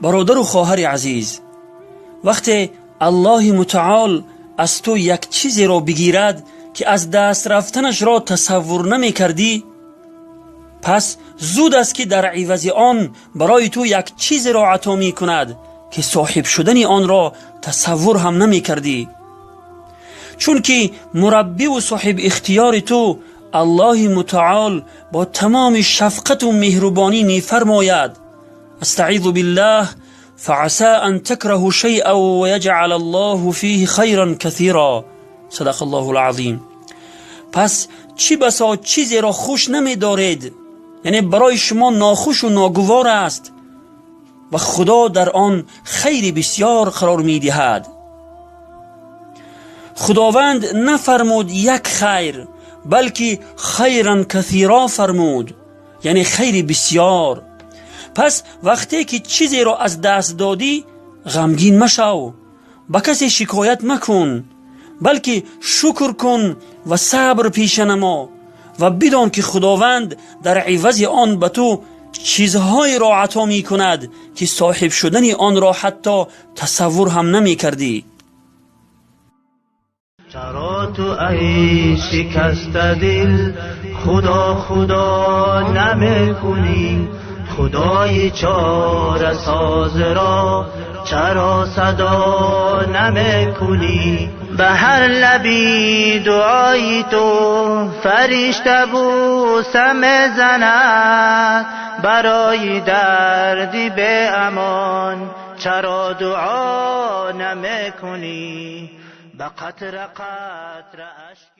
Бародару хоҳари азиз, вақте Аллоҳи мутаол аз ту як чизеро бигирад, ки аз даст рафтанашро тасаввур намекардӣ, пас зуд аст, ки дар ивази он барои ту як чизеро ато мекунад, ки соҳиб шудани онро тасаввур ҳам намекардӣ. Чунки мураббиву соҳиб ихтиёри ту Аллоҳи мутаол бо тамоми шафқату меҳрубонӣ мефармояд: أستعيذ بالله، فعسى أن تكرهوا شيئا ويجعل الله فيه خيرا كثيرا، صدق الله العظيم. Пас чӣ басо чизеро хуш намедоред, яъне барои шумо нохушу ногувор аст, ва Худо дар он хайри бисьёр қарор медиҳад. Худованд нафармуд як хайр, балки خيرا كثيرا фармуд, яъне хайри бисьёр. Пас вақте ки чизеро аз даст додӣ, ғамгин машав, ба касе шикоят макун, балки шукр кун ва сабр пеша намо ва бидон, ки Худованд дар ивази он ба ту чизҳоеро ато мекунад, ки соҳиб шудани онро ҳатто тасаввур ҳам намекардӣ. چرا تو ای شکسته دل خدا خدا نمیکنی؟ خدای چاره ساز را چرا صدا نمیکنی؟ به هر لبی دعای تو فرشته بوسه میزند. برای دردی به امان چرا دعا نمیکنی؟ به قطره قطره اشک